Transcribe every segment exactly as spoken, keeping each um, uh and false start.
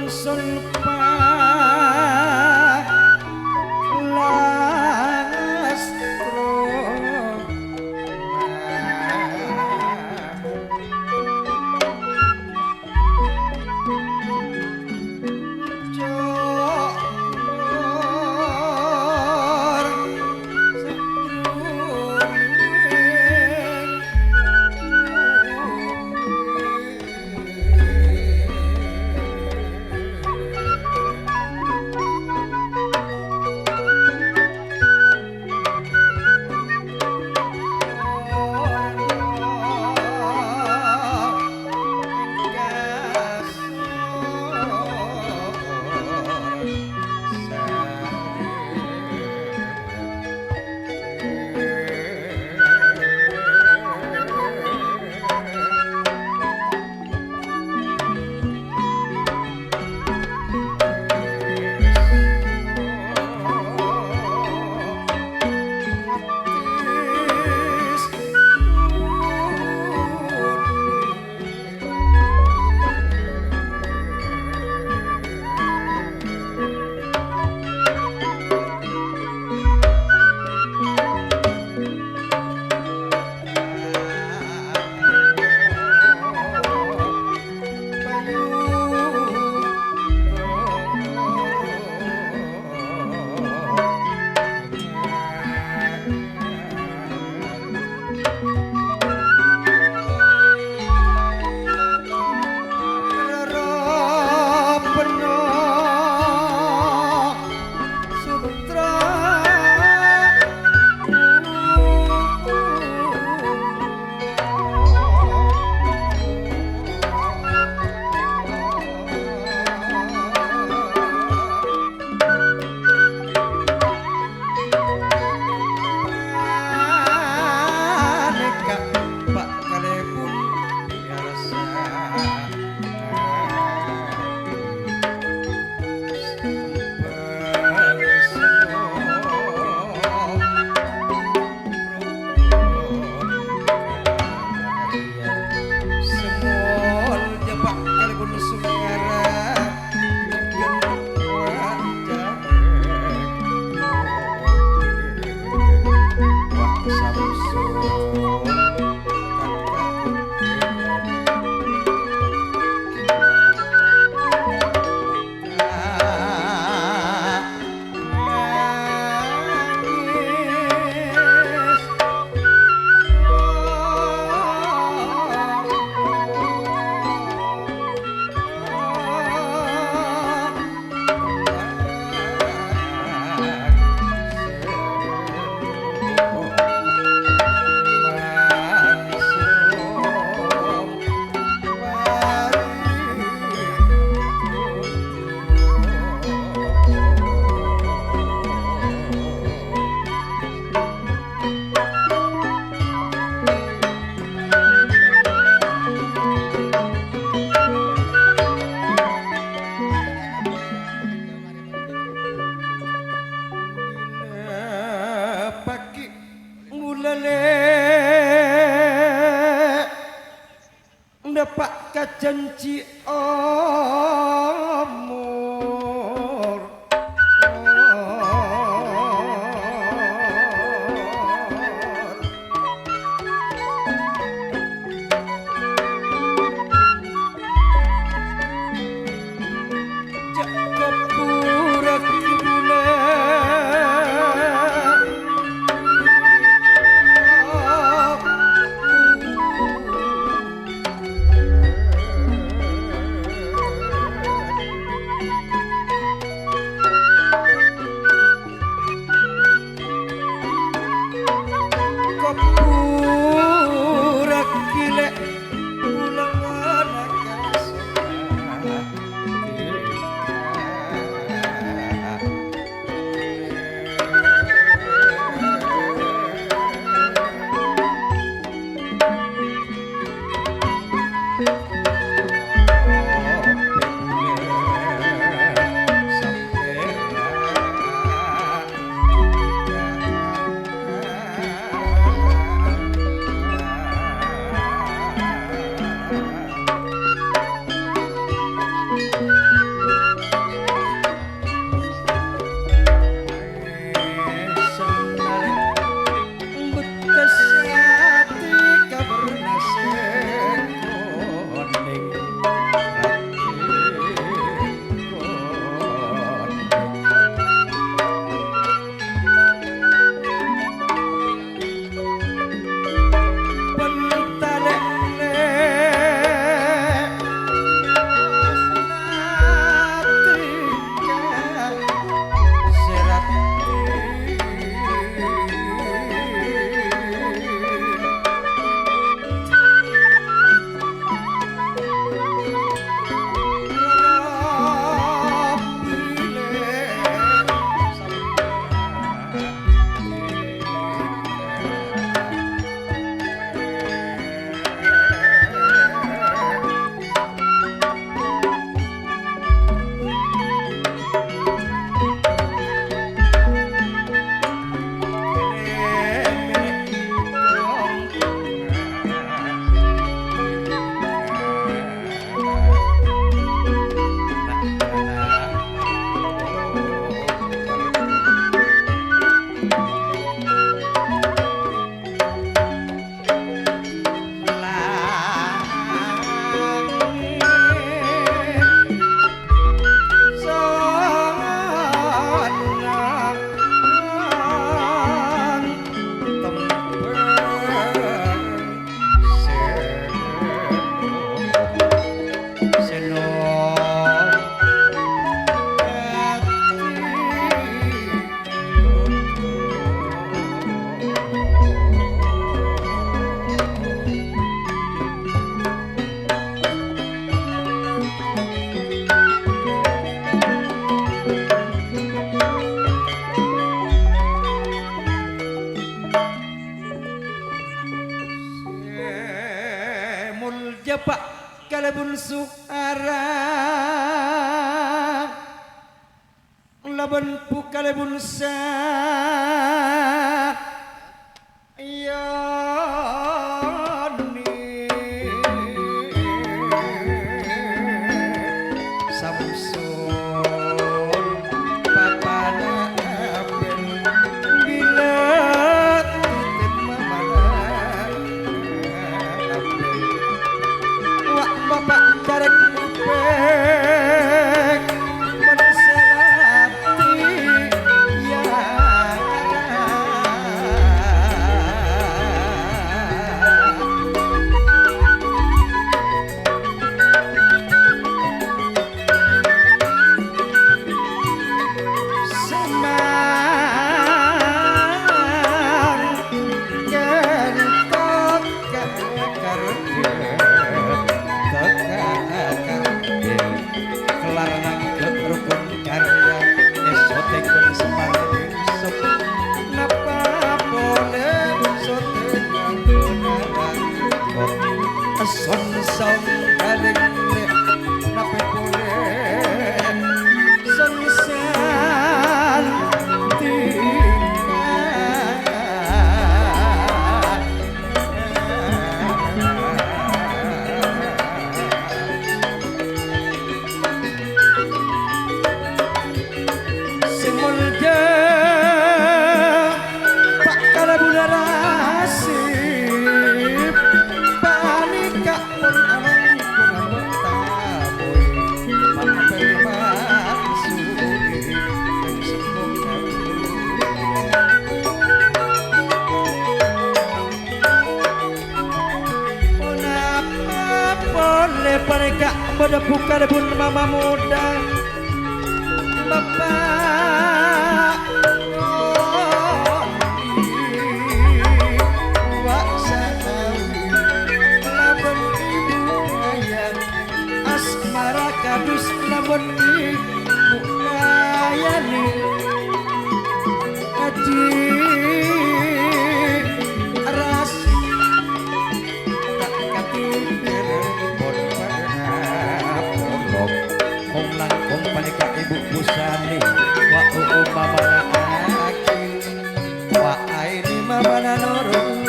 Sulpa lastro. Panèka bhâkal èpon èyarsa. Semol jebak kalbun sengara. Pagi ngulale napa' ka janji omor. Suara labân bukalèpon sa-, yoni. Samsul papana apen bilâ titip mamana. Wa' bapa' carèk ngopèk, mon sè ati, ya. Samangkèn tokka' karja, tokka' karja. Kellar nangghâ' rokon karya, èsotèng bân Semar Bensop. Napa polè sotèng Son-song kalèng, napè polè son-san tingka. Sè molja Pa' Kalabuna Rasip, panèka mon alangkung abâ' tamoy, Pa' Permansuri sè sembung kabur. Ponapa polè panèka bâdâ bukalèpon mama modâ, bapa', wa' sanawi, labân ibu aya'. Asmara kadus labân ibu ayana. Adi' ras ta' katèngghâl pon padâ polong. Kong-langkong panèka ibu busani, wa' u'u mamana aki. Wa' aènè mamana noro',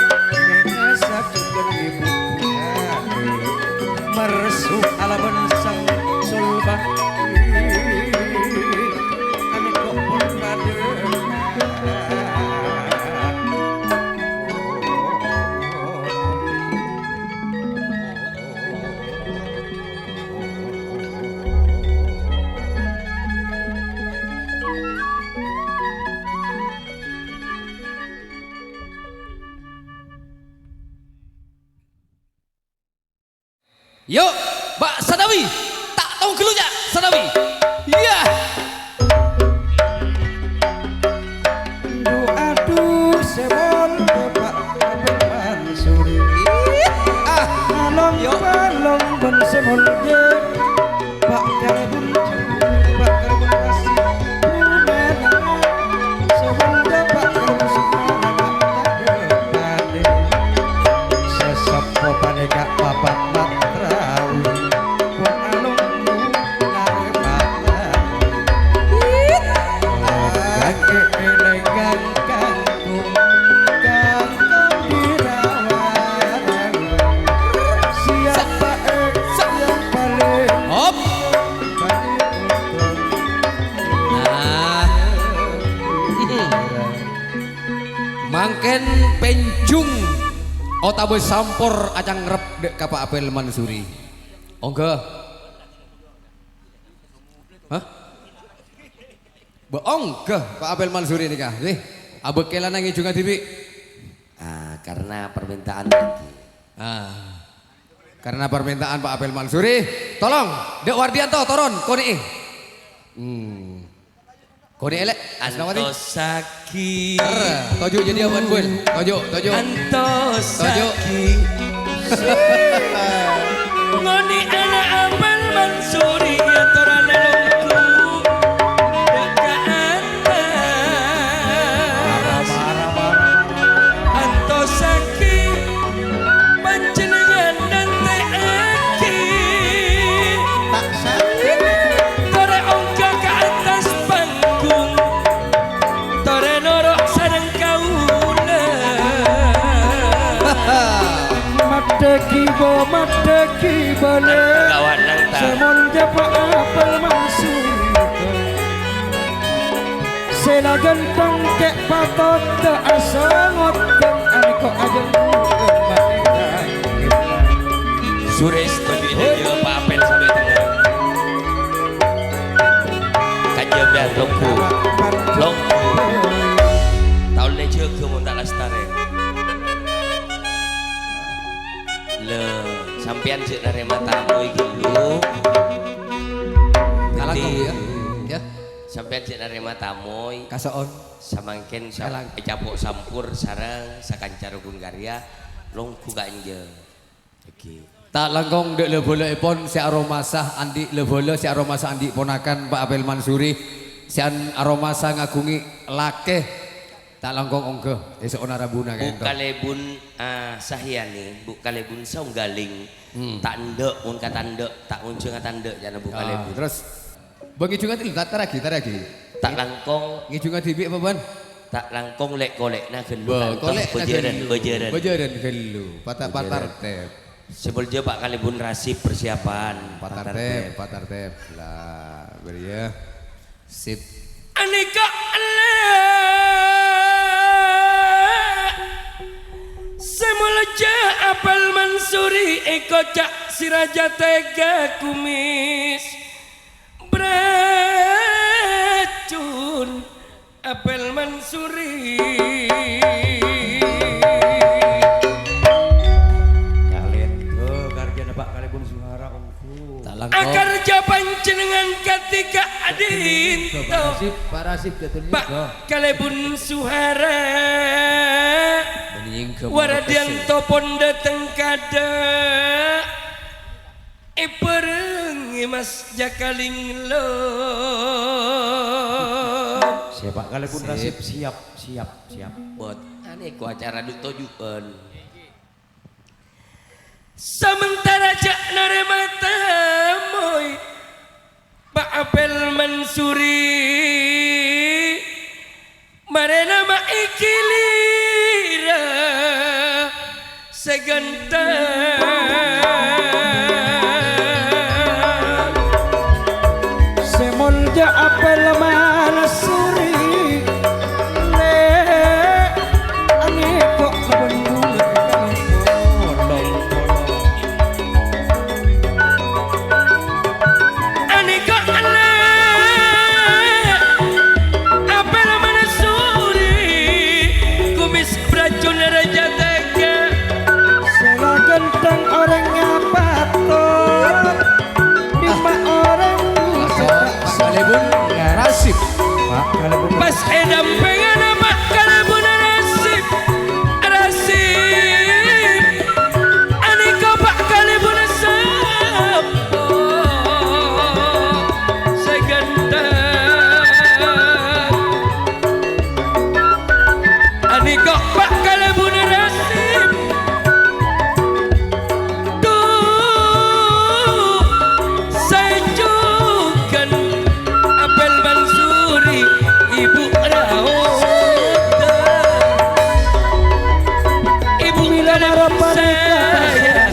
mènga sajughân ibu kami. Marsu alabân sang sulbâ. Kami kok pon padâ. Yo, Mbak Sanawi, ta' tong ghâllu, Cak Sanawi. Iyâ. Adu, adu, sè mon Bapak Abdul Mansur. Ah, along, yo. Along bân sè mon, yâ. Pak Kalbun, Pak Kalbun Asih, Bumana, Sobung Pak Kalbun Sukmana, Pak Tadel Pade. Saseppo panèka Bapak Matrawi, pon alongghu narèmana. Kakè eleng kangkung, kangkung dirawan. Siapa, eh, yang paling Hop. Nah. Mangkèn pènjung otabâ sampor acangrep dâ' ka Pa' Apel Mansuri. Ongghâ. Hah? Bâ-, ongghâ, Pa' Apel Mansuri nèka, ngghi. Abâkkèlan ngèjungnga dhibi'. Ah, karena permintaan lagi. Ah. Karena permintaan Pa' Apel Mansuri, tolong, Dek Wardianto, toron, konè'è. Hmm. Konè'è, Lè'. Asnawati. Antosagi. Er, toju' jadi awan, Bul. Toju', toju'. Antosagi. Toju'. Ngonè'ana Apel Mansuri atoran longgu. Dâka'an. Antosagi. Panjhennengngan nantè'aghi. Pa' apel Mansuri, sè la ghântheng cè' patot asongot, anèko aghâllu mati. Sure sè toju' è dâjâ Pa' Apel sampè' tengnga. Kajâ bân longgu. Longgu. Ta' ollè jâgâ mon ta' lastarè. Lè, sampèyan jhâ' narèma tamoy ghâllu. Kalangkong, ya. Ya. Sampèyan jhâ' narèma tamoy. Kaso'on. Samangkèn sa-, Kalang- ècapo' sampur sareng sakanca rukun karya, longgu ka'enjâ. Oke. Ta' langkong dâ' la-bâlâèpon sè aromasa andi' la-bâlâ, sè aromasa andi' ponakan Pa' Apel Mansuri, sè an-, aromasa ngaghungè lakè. Ta' langkong ongghâ, èso'ona rabuna Bu ka'ènto. Kalèbun, ah, Sahyani, Bu Kalèbun Saunggaling. Hmm. Ta' endâ', mon kata endâ', ta' onjhângnga ta' endâ', ca'na Bu Ah, Kalèbun. Terros, bân ngèjhungnga dhibi', ta-, taraghi, taraghi. Ta' langkong. Ngèjhungnga dhibi' apa, Bân? Ta' langkong lè'-kolè'na ghâllu Bân, kantos kolè'na bâjârân, ghâllu. Bâjârân. Bâjârân ghâllu. Pata-, Bâjârân. Patartèp. Sè moljâ Pa' Kalèbun Rasip persiapan. Patartèp, patartèp. Patartèp. Lah, bâriyâ. Sip. Anèka ella sè moljâ Apel Mansuri èkoca' sè rajâ tèghâ kumis bracun Apel Mansuri. Kalènto karjâna Pa' Kalèbun Suhara ongghu. Ta' langkong. Akarjâ panjhennengngan katèka adhinto. Parasip, parasip jatuh Pa' nèka. Kalèbun Suhara. Bânnè èngghâ Waradyanto pon dâteng kadâ'. Èbhârengngè Mas Jakaling lo. Sè Pa' Kalèbun Sip. Rasip siap, siap, siap. Bot, anèko acara dhu-, toju'ân. Samantara jhâ' narèma tamoy, Pa' Apel Mansuri. Marèna ma' èkilira sè ghântheng. Sè moljâ Apel Mansuri, lè', anèko bân bulâ. Anèka ella Apel Mansuri, kumis bracun rajâ tèghâ. Sè la ghântheng orèng nyapa to. Bimma orèng Kalèbun Rasip. Pas èdâmpèngana Pa' Kalèbun Rasip. Rasip. Anèka Pa' Kalèbun sapa sè ghântheng. Anèka Pa' Kalèbun Rasip. Dhu, sè jhughân Apel Mansuri, Ibu Raoda. Ibu Kalèbun marapan saya.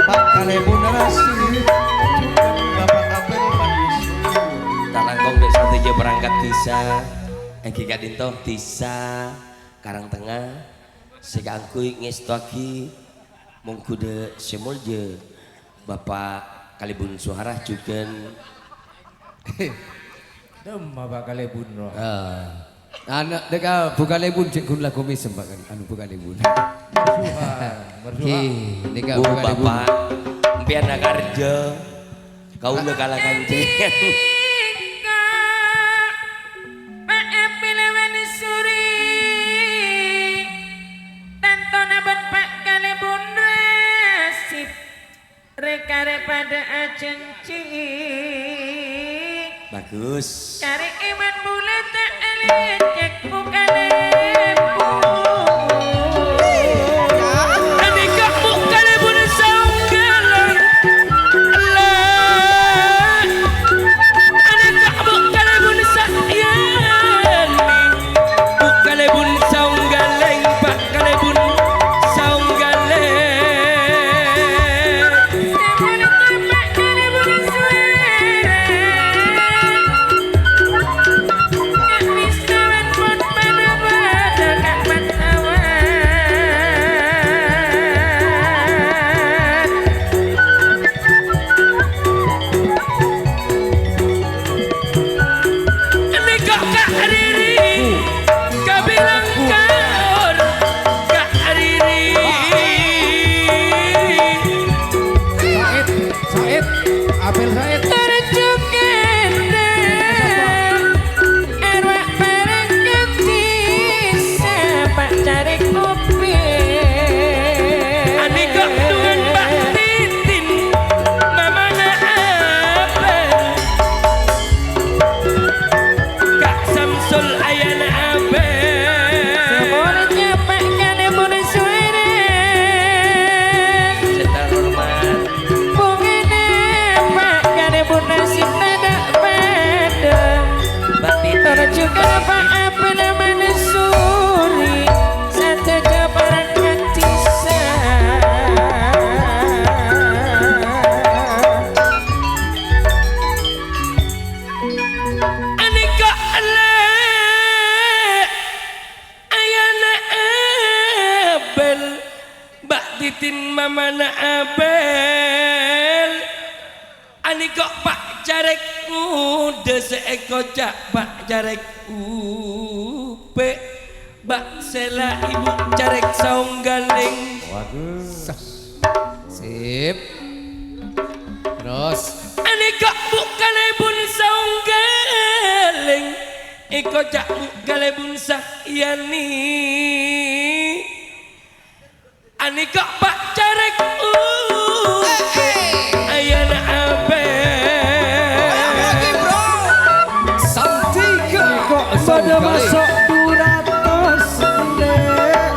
Pa' Kalèbun Rasip, jhughân Bapak Apel Mansuri. Ta' langkong dâ' sadhâjâ parangkat dhisa, èngghi ka'dinto dhisa Karangtengnga sè kaangghuy ngèstowaghi mongghu dâ' sè moljâ Bapa' Kalèbun Suhara jhughân. Dâmma, Pa' Kalèbun, roh. Ah. Ana' dâ' ka Bu Kalèbun cè' ghun lagghu mèsem, Pa', kan? Anu, Bu Kalèbun. Mersuha, mersuha. Ki, nèka Bu Bu Kalèbun. Bapa', empèyan akarjâ. Kaulâ kala kancèngan. Nèka Pa' Apel Mansuri, tantona bân Pa' Kalèbun Rasip, rè-karè padâ ajhânjhi. Bagus. Karè èman bulâ ta' alècèk Bu Kalèbun. Anèka Bu Kalèbun saongghâlè. Anèka Bu Kalèbun saèyani. Bu Kalèbun saongghâlè, Pa' Kalèbun saongghâlè. Apel Said. Terjun kèndhâ, arwah parèng kantè sapa carèk kopi. Anèka' dhuwân Pak Titin, mamana Apel. Ka' Samsul ayana Abel. Saporana Pak Kalèbun Suara. Setar hormat. Bungana Pak Kalèbun Nasib tadâ' padâ. Batin. Tor jhughân Pak Abel Mansuri. Sadhâjâ para kadhisan. Anèka' ellè' ayana Abel, Mbak Titin mamana Abel. Anèka' Pak Carèk ngodâ sè èkoca' Pak Carèk Upè'. Mbak Sela, Ibu Carèk Saonggalèng. Waduh. Sip. Terros. Anèka' Bu Kalèbun Saonggalèng. Èkoca' Bu Kalèbun Sahyani. Anèka' Pak Carèk Upè'. Ayana Abel. Lagi, Bro. Santika. Kok pada masuk dua ratus, Dek.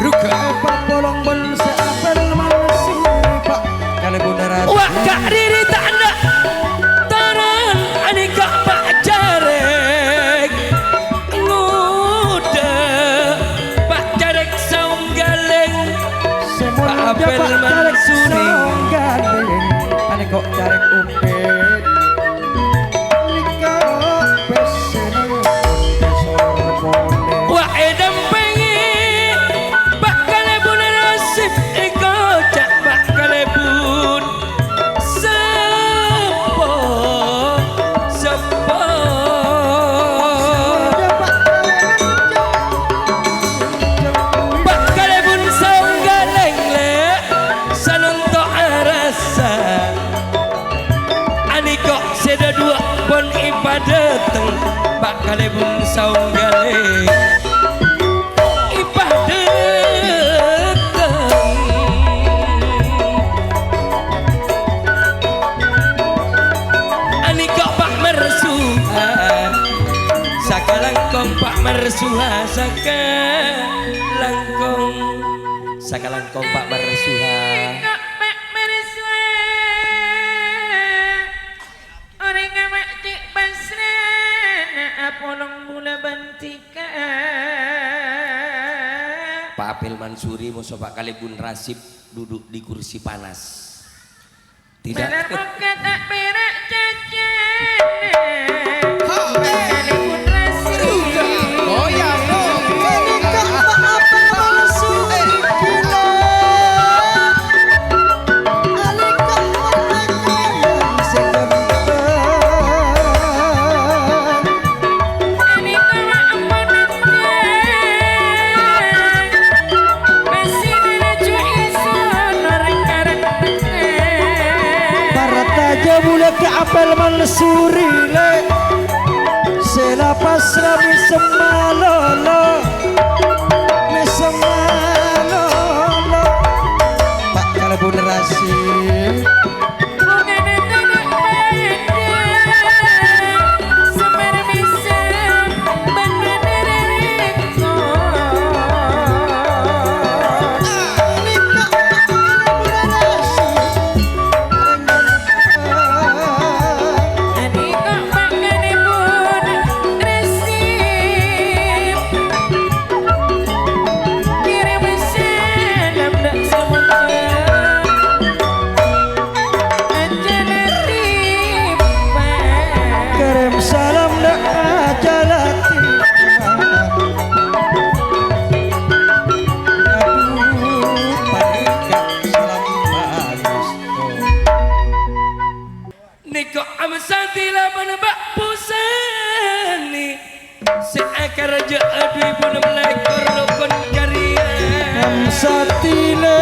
Ruka. Apa polong ben seapel masih, Pak? Kalèbun Darat. Wah, Kak Riri tak enda. Taran anèka' Pak Carèk. Ngodâ Pak Carèk Saonggalèng. Pak Apel Mansuri. Saonggalèng. Anèka' Carèk Upè'. Nèka pèssèna Sorbonè. Wa èdâmpèngè Pak Kalèbun Nasib, èkoca' Pak Kalèbun. Seppo, seppo. Pak Kalèbun Saonggalèng, lè', sanonto arassa. Anèka' sè dhâduwâ pon èpadâteng, Pak Kalèbun Saonggalèng. Èpadâteng. Anèka' Pak Mersuha, sakalangkong Pak Mersuha, sakalangkong, sakalangkong Pak Mersuha. Anèka' Pak Mersuha. Orèng awak cè' pasrana apolong bulâ bân dhika. Pak Apel Mansuri, moso Pak Kalèbun Rasib duduk di kursi panas. Tidak. Pèra' oka ta' pèra' cacana. Pak Kalèbun Rasib. Oh, ya, no. Menikah Pak Apel Mansuri. Partajâ bulâ ka Apel Mansuri, lè'. Sè la pasra mèsem malolo. Mèsem malolo. Pak Kalèbun Rasib. Kèrèm salam dâ' Aja Latifah. Aduh, parèngka salam pangasto. Nèka' Amsatila bân Mbak Pusani sè akaraja adu ibu nem lèkor rokon karya. Amsatila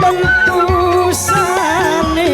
bân Pusani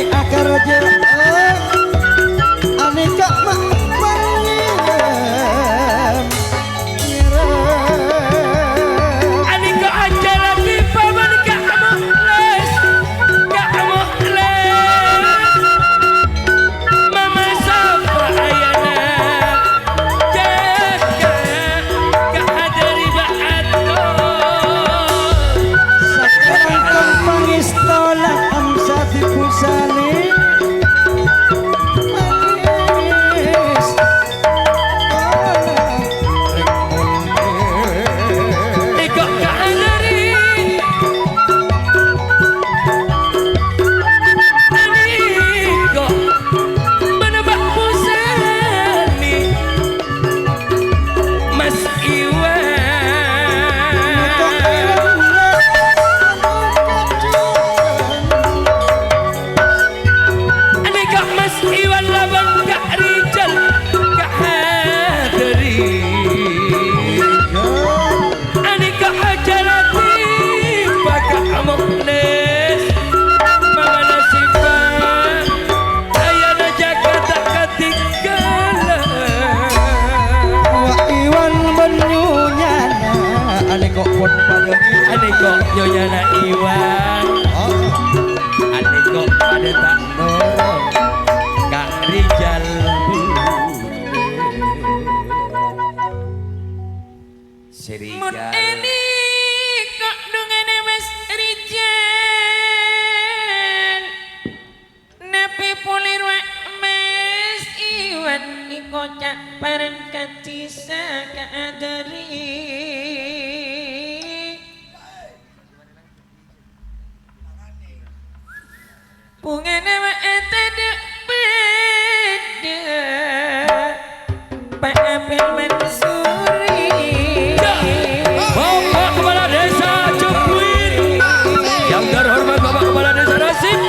Nyonya Iwan. Oh. Ane kok pada ta' noro' ka Rijal. Si Rijal. Mon ene kok dungana Mas Rijal. Nape pole rowa Mas Iwan niko ca' pareng kadhi sakadari? Bungana wa' tadha' padha. Pak Apil Mansuri. Ya, Bapak Kepala Desa Jembuin. Yang terhormat Bapak Kepala Desa Rasip.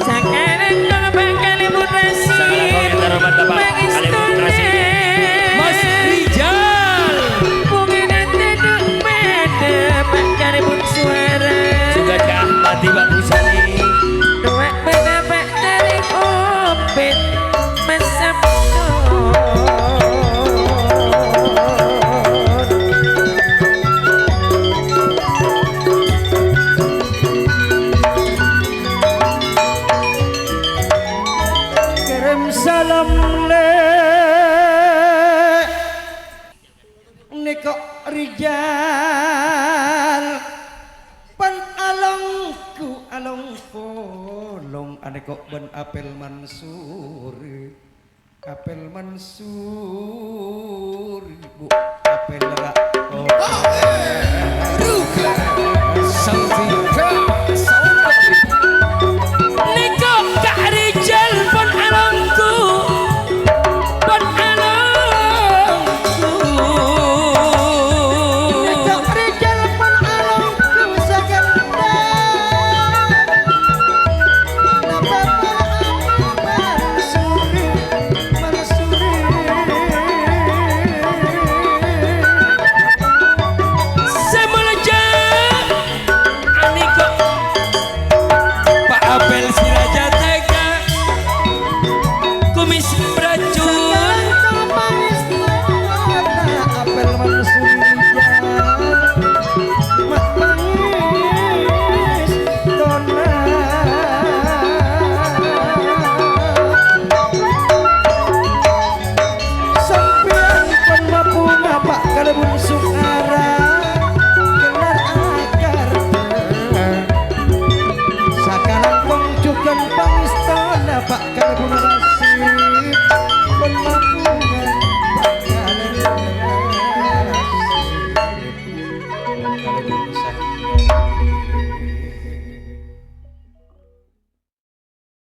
Sakalangkong Pak Kalibun Rasi. Sakalangkong kita hormat Bapak Kalibun Rasi. Mas Rijal. Bungana tadha' padha Pak Kalibun Suara. Suka Cah Mati Pak Busani. Dua benda Pak Tarik Opet. Mas Sabtu. Kerem salam le niko Rijal. Pan alongku along polong aneko ban Apel Mansur. Apel Mansur, Bu, Apel ra-, oh. Ruga. Sang Fika.